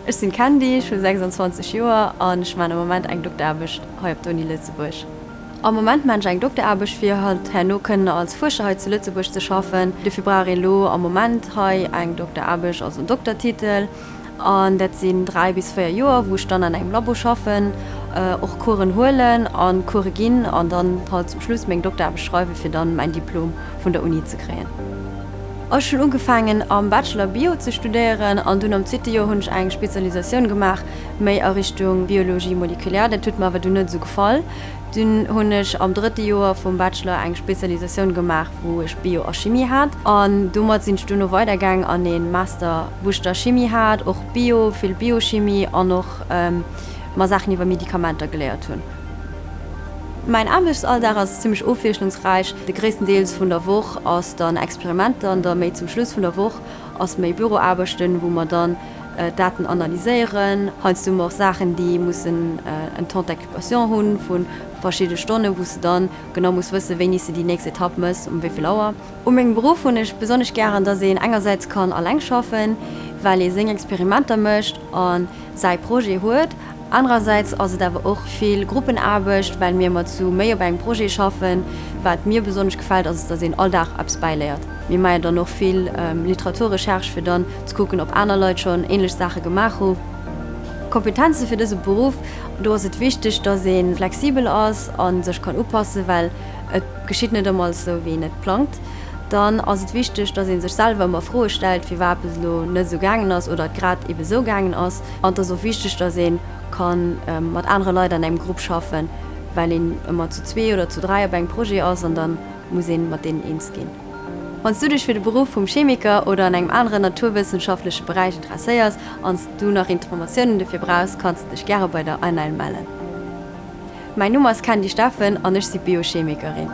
Ech sinn d'Candy, ech hu 26 Joer an ech maachen am Moment eng Dokteraarbecht hei op der Uni Lëtzebuerg. Am Moment maachen ech eng Dokteraarbecht fir halt herno kënnen als Fuerscher hei zu Lëtzebuerg ze schaffen. Dofir brauch een elo am Moment hei eng Dokteraarbecht, also en Doktertitel. An dat sinn 3 bis 4 Joer wou ech dann an engem Labo schaffen, och Coursen huelen an Course ginn an dann halt zum Schluss meng Dokteraarbecht schreiwen fir dann mäin Diplom vun der Uni ze kréien. Ech hunn ugefaangen am Bachelor Bio ze studéieren an dunn am zweete Joer hunn ech eng Spezialisatioun gemaach méi a Richtung Biologie moléculaire. Dat huet mer awer dunn net esou gefall. Dunn hunn ech am drëtte Joer vum Bachelor eng Spezialisatioun gemaach wou ech Bio a Chimie hat an domat sinn ech duerno weidergaang an ee Master wou ech da Chimie hat, och Bio, vill Biochimie an och mer Saachen iwwer Medikamenter geléiert hunn. Mäin Aarbechtsalldag ass zimmlech ofwiesslungsräich. De gréissten Deels vun der Woch ass dann Experimenter an da méi zum Schluss vun der Woch ass méi Büroaarbechten, wou mer dann d'Daten analyséieren. Heiansdo hu mer och Saachen, déi mussen en Temps d'occupation hunn vu verschidde Stonnen, wou s de dann genau muss wëssen, wéini s de déi nächst Etapp mëss, um wéi vill Auer. U mengem Beruff hunn ech besonnesch gären, dass een engersäits kann alleng schaffen, well ee seng Experimenter mécht a säi Projet huet. Anerersäits ass et awer och vill Gruppenaarbecht, well mir ëmmer zu méi op engem Projet schaffen. Wat mir besonnesch gefält, ass, dass een all Dag eppes bäiléiert. Mir maachen dann och vill Literaturrecherche, fir dann ze kucken, ob aner Leit schonn änlech Saache gemaach hu. Kompetenze fir dëse Beruff, do ass et wichteg, dass ee flexibel ass a sech kann upassen, well et geschitt net ëmmer alles esou, wéi een et plangt. Dann ass et wichteg, dass ee sech selwer ëmmer Froe stellt, firwat eppes elo net esou gaangen ass oder et grad ebe esou gaangen ass. An et ass och wichteg, dass ee ka mat anere Leit an engem Grupp schaffen, well een ëmmer zu zwee oder zu 3 op engem Projet ass an da muss ee mat deenen eens ginn. Wann s du dech fir de Beruff vum Chemiker oder an engem aneren naturwëssenschaftleche Beräich interesséiers an s du nach Informatiounen dofir brauchs, kanns de dech gäre bei der ANEIL mellen. Mäin Numm ass Candy Steffen an ech si Biochemikerin.